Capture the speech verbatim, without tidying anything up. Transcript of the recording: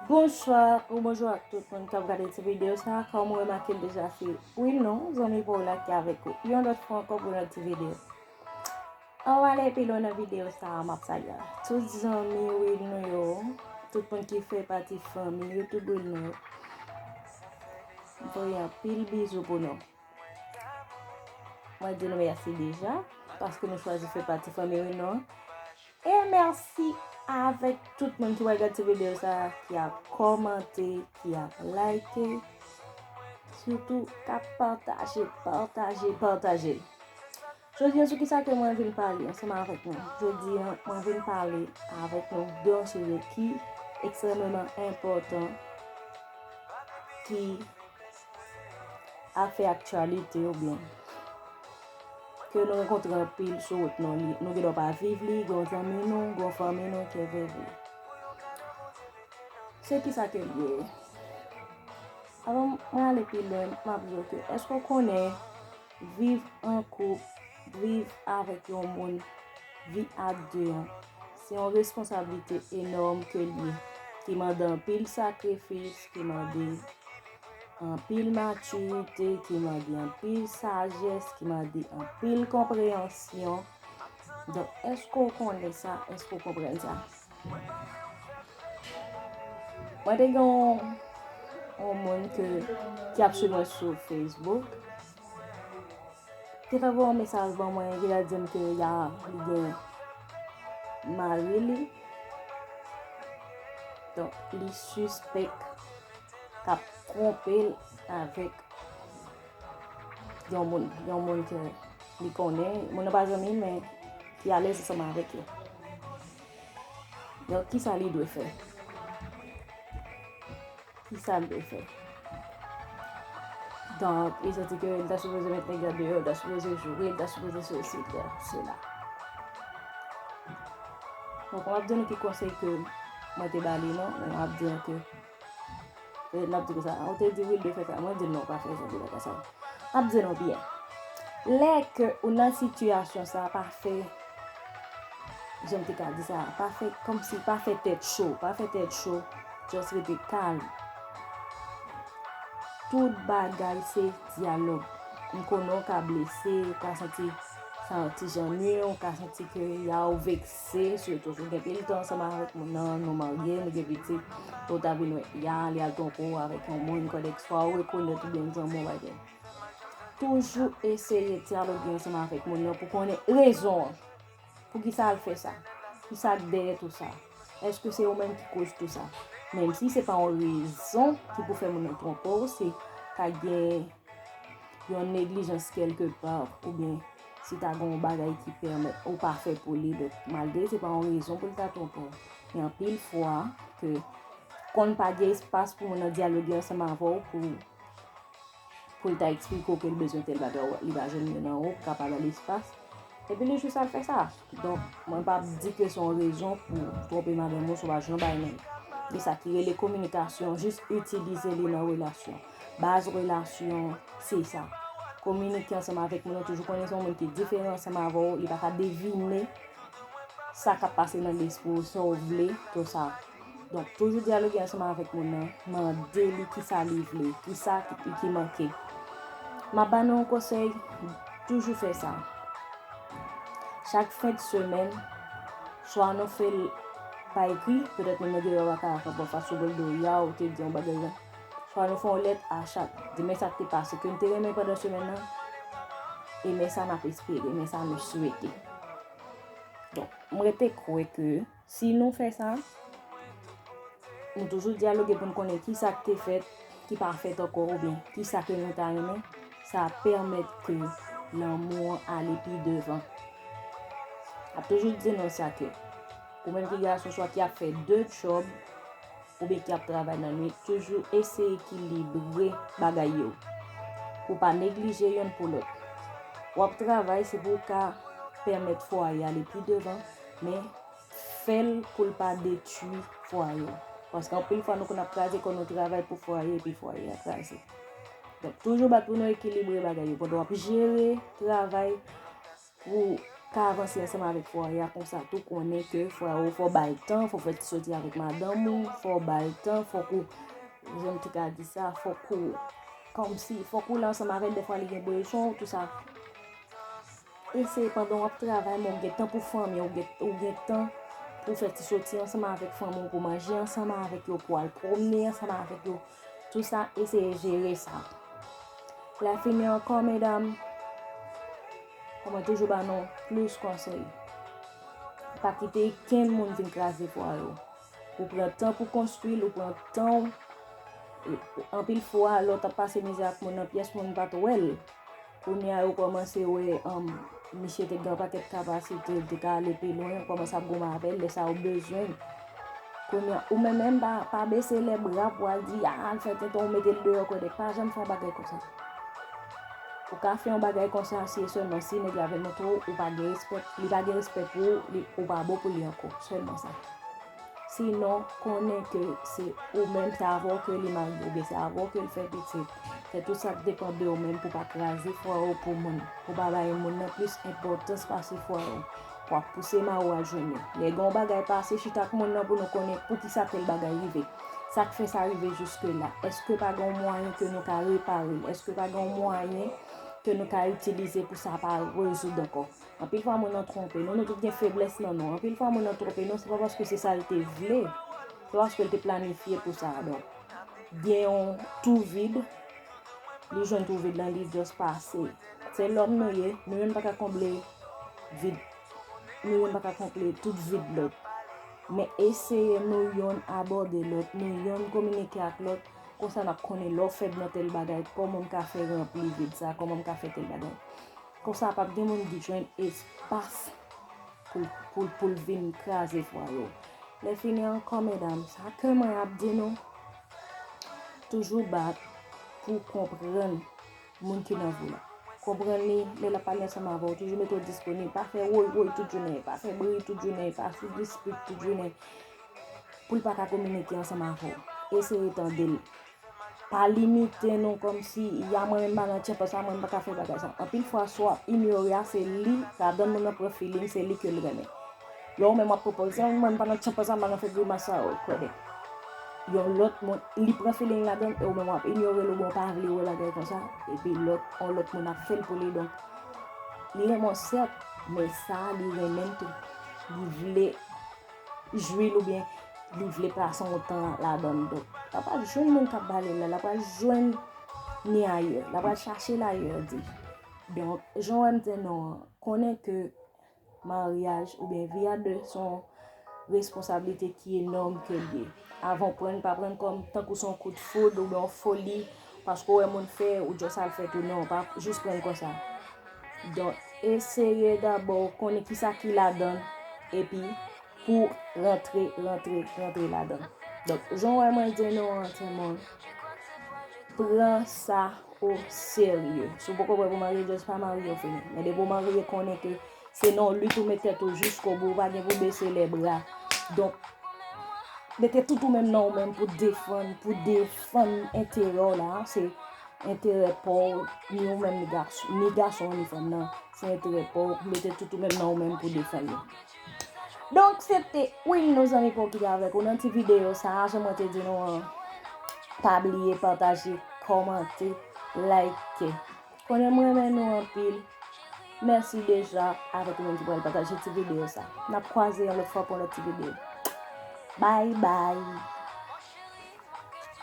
Bonswa ou bonjou ak tout moun k ap gade ti videyo sa a. Kòm ou remake l deja, se Wilno, zanmi pa w la ki avèk ou yon lòt fwa ankò pou yon ti videyo. Anvan m ale pi lwen nan videyo sa a, m ap salye tout zanmi Wilno yo, tout moun ki fè pati fanmi YouTube Wilno yo. M voye anpil bizou pou nou. Mwen di nou mèsi deja, paske nou chwazi fè pati fanmi Wilno an. E mèsi avèk tout moun ki pral gade ti videyo sa a, ki ap kòmante, ki ap like, sitou k ap pataje, pataje, pataje. Jodi a, sou kisa ke mwen vin pale ansanm avèk nou? Jodi a, mwen vin pale avèk nou de yon sijè ki ekstrèmeman enpòtan, ki ap fè aktyalite oubyen ke nou rankontre anpil sou wout nou. Li, nou gendwa pa viv li, gen yon zanmi nou, gen yon fanmi nou ki viv li. Se kisa ke l ye? Avan mwen ale pi lwen, m ap di w ke, èske w konnen viv an koup, viv avèk yon moun, vi a de an, se yon responsablite enòm ke l ye, ki mande anpil sakrifis, ki mande anpil matirite, ki mande anpil sajès, ki mande anpil konpreyansyon. Donk, èske w konnen sa? Èske w konprann sa? Mwen te gen yon, yon moun ke, ki ap swiv mwen sou Facebook. Te fè voye yon mesaj ban mwen, epi l di m ke ya, li gen mari li. Donk, li sispèk k ap twonpe l avèk yon moun, yon moun ke li konnen, moun nan pa zanmi l, men ki alèz ansanm avèk yo. Donk, kisa li dwe fè? Kisa l dwe fè? Donk, li santi ke li ta sipoze met nèg la deyò, li ta sipoze joure, li ta sipoze sesi, li ta sela. Donk, m ap di nou ki konsèy ke mwen te ba li, non, men m ap di nou ke, e, m ap di konsa, ou te di wi, l dwe fè sa. Mwen di l non, pa fè jan de bagay sa. M ap di nou byen. Lè ke ou nan sitiyasyon sa, pa fè, jan m te ka di sa, pa fè kòmsi, pa fè tèt cho, pa fè tèt cho, just rete kalm. Tout bagay se dyalòg. M konnen w ka blese, w ka santi sa yon ti jan nwi, w ka santi ke ya w vekse, sitou si w gen pil tan ansanm avèk moun nan, nou marye, nou gen pitit, ou ta vin wè ya li al twonpe w avèk yon moun, kòdèk swa ou rekonèt oubyen zanmi w bagay. Toujou eseye dyaloge ansanm avèk moun nan pou konnen rezon an. Poukisa l fè sa? Kisa k dèyè tou sa? Èske se ou menm ki koz tou sa? Menm si se pa yon rezon ki pou fè moun nan twonpe w, se ka gen yon neglijans kèlkepa, oubyen si ta gen yon bagay ki pèmèt ou pa fè pou li, donk, malgre se pa yon rezon pou l ta twonpe w. Men anpil fwa ke konn pa gen espas pou moun nan dyaloge ansanm avè w pou, pou l ta eksplike w ke l bezwen tèl bagay, li pa jwenn li nan ou, ou ka pa ba l espas. Epi li jis al fè sa. Donk, mwen p ap di ke se yon rezon pou twonpe madanm ou si w pa janm bay non. Gen sa ki rele kominikasyon, jis itilize li nan relasyon. Baz relasyon, se sa. Kominike ansanm avèk moun nan, toujou konnen se yon moun ki diferan ansanm avè w, li pa ka devine sa k ap pase nan lespri w, sa w vle, tou sa. Donk, toujou dyaloge ansanm avèk moun nan, mande li kisa li vle, kisa ki, ki manke. M ap ba nou yon konsèy, toujou fè sa. Chak fen de semèn, swa nou fè l pa ekri, petèt moun nan gen yon bagay pa ka konprann, fason w bòl do ya, ou te di yon bagay la. Swa nou fè yon lèt a chak, di men sa k te pase, ke n te renmen pandan semèn nan, e men sa n ap espere, men sa nou swete. Donk, mwen rete kwè ke si nou fè sa, nou toujou dyaloge pou n konnen kisa k te fèt, ki pa fèt ankò, oubyen kisa ke nou ta renmen, sa ap pèmèt ke lanmou an ale pi devan. M ap toujou di nou sa ke, ou menm ki gason, swa ki ap fè de djòb, oubyen ki ap travay nan nwit, toujou eseye ekilibre bagay yo. Pou pa neglije yonn pou lòt. W ap travay, se pou w ka pèmèt fwaye ale pi devan, men fè l pou l pa detwi fwaye w. Paske anpil fwa, nou konn ap kraze kò nou travay pou fwaye, epi fwaye a kraze. Donk, toujou bat pou nou ekilibre bagay yo. Pandan w ap jere travay, pou ka avanse ansanm avèk frè a konsa tou, konnen ke frè ou fò bay tan, fò fè ti soti avèk madanm ou, fò bay tan, fòk ou, jan m te ka di sa, fòk ou, kòmsi, fòk ou la ansanm avè l, dèfwa li gen bezwen w, tou sa. Eseye pandan w ap travay, men ou gen tan pou fanmi, ou gen, ou gen tan pou fè ti soti ansanm avèk fanmi w, pou manje ansanm avèk yo, pou al pwomne ansanm avèk yo. Tou sa, eseye jere sa. Lè fini ankò, medam, kòman toujou ba nou plis konsèy. Pa kite kenn moun vin kraze fwa yo. Ou pran tan pou konstwi l, ou pran tan w. Anpil fwa, lè w t ap pase mizè ak moun nan pyès, moun pa t wè l. Kounye a, yo kòmanse wè, um, misye te gen yon pakèt kapasite, l te ka ale pi lwen, yo kòmanse ap goumen avè l, lè sa yo bezwen l. Kounye a, ou menm menm pa, pa bese lè bra pou al di, a, al fè tenten, ou mete l deyò, kwè, pa janm fè yon bagay konsa. Ou ka fè yon bagay konsa si e sèlman si nèg la vin montre w, ou pa gen respè, li pa gen respè pou ou, li, ou pa bon pou li ankò, sèlman sa. Sinon, konnen ke se ou menm, se avè w ke li marye, oubyen se avè w ke l fè pitit. Se tout sa k depann de ou menm pou w pa kraze fwa ou pou moun, pou w pa bay moun nan plis enpòtans pase fwa ou. W ap pouse mari w al jwenn li. Lè gen yon bagay pase, chita ak moun nan pou nou konnen poukisa tèl bagay rive. Sa k fè sa rive jiske la? Èske pa gen yon mwayen ke nou ka repare l? Èske pa gen yon mwayen ke nou ka itilize pou sa pa rezoud ankò? Anpil fwa moun nan twonpe nou, nou tout gen feblès nan nou. Anpil fwa moun nan twonpe nou, se pa paske se sa l te vle, se paske l te planifye pou sa. Donk, gen yon twou vid, li jwenn twou vid lan, li just pase. Se lòm nou ye, nou youn pa ka konble vid, nou youn pa ka konble tout vid lòt. Men eseye nou youn abòde lòt, nou youn kominike ak lòt, konsa n ap konnen lè w fèb nan tèl bagay, kòman m ka fè ranpli vid sa, kòman m ka fè tèl bagay. Konsa p ap gen moun ki jwenn espas pou, pou, pou l vin kraze fwa yo. Lè fini ankò, medam, sa ke mwen ap di nou, toujou bat pou konprann moun ki nan vi w la. Konprann li, lè l ap pale ansanm avè w, toujou mete w disponib. Pa fè woy woy tout jounen, pa fè bri tout jounen, pa sou dispit tout jounen. Pou l pa ka kominike ansanm avè w. Eseye tande l. Pa limite nou kòmsi, ya mwen menm pa nan tchèpè sa, mwen m pa ka fè bagay sa. Anpil fwa, sa w ap inyore a, se li, ladan moun nan pran feeling, se li ke l renmen. Lè ou menm w ap pwopoze, mwen m pa nan tchèpè sa, m pa nan fè grimas sa, ou kwè de. Yon lòt moun, li pran feeling ladan, e ou menm w ap inyore l, oubyen w pa vle wè bagay konsa, epi lòt, yon lòt moun ap fè l pou li, donk, li renmen w sèt, men sa, li renmen l tou. Li vle jwi l oubyen li vle pase yon tan ladan l. Donk, l ap al jwenn moun k ap ba li l la, l ap al jwenn ni ayè, l ap al chache l ayè, di. Donk, jan w wè m di nou an, konnen ke maryaj oubyen vi a de se yon responsablite ki enòm ke l ye. Avan w pran l, pa pran l kòm tankou se yon kout foud oubyen yon foli, paske w wè moun fè, ou just al fè tou, non, pa jis pran l konsa. Donk, eseye dabò konnen kisa ki ladan l, epi pou rantre, rantre, rantre ladan l. Donk, jan w wè mwen di nou an, timoun, pran sa o serye. Si w poko prè pou marye, just pa marye, fini. Men depi w marye, konnen ke se nan lit ou met tèt ou jiskobou, ou pa gen pou bese lè bra. Donk, mete tout ou menm nan ou menm pou defann, pou defann enterè w la, se enterè pa w, ni ou menm ni gason, ni gason ni fanm nan, se enterè pa w, mete tout ou menm nan ou menm pou defann li. Donk, se te Wilno zanmi pa w ki te avèk ou nan ti videyo sa a, jan mwen te di nou an, pa bliye pataje, kòmante, like. Konnen m renmen nou anpil. Mèsi deja avèk ou menm ki pral pataje ti videyo sa. N ap kwaze yon lòt fwa pou yon lòt ti videyo. Bye bye.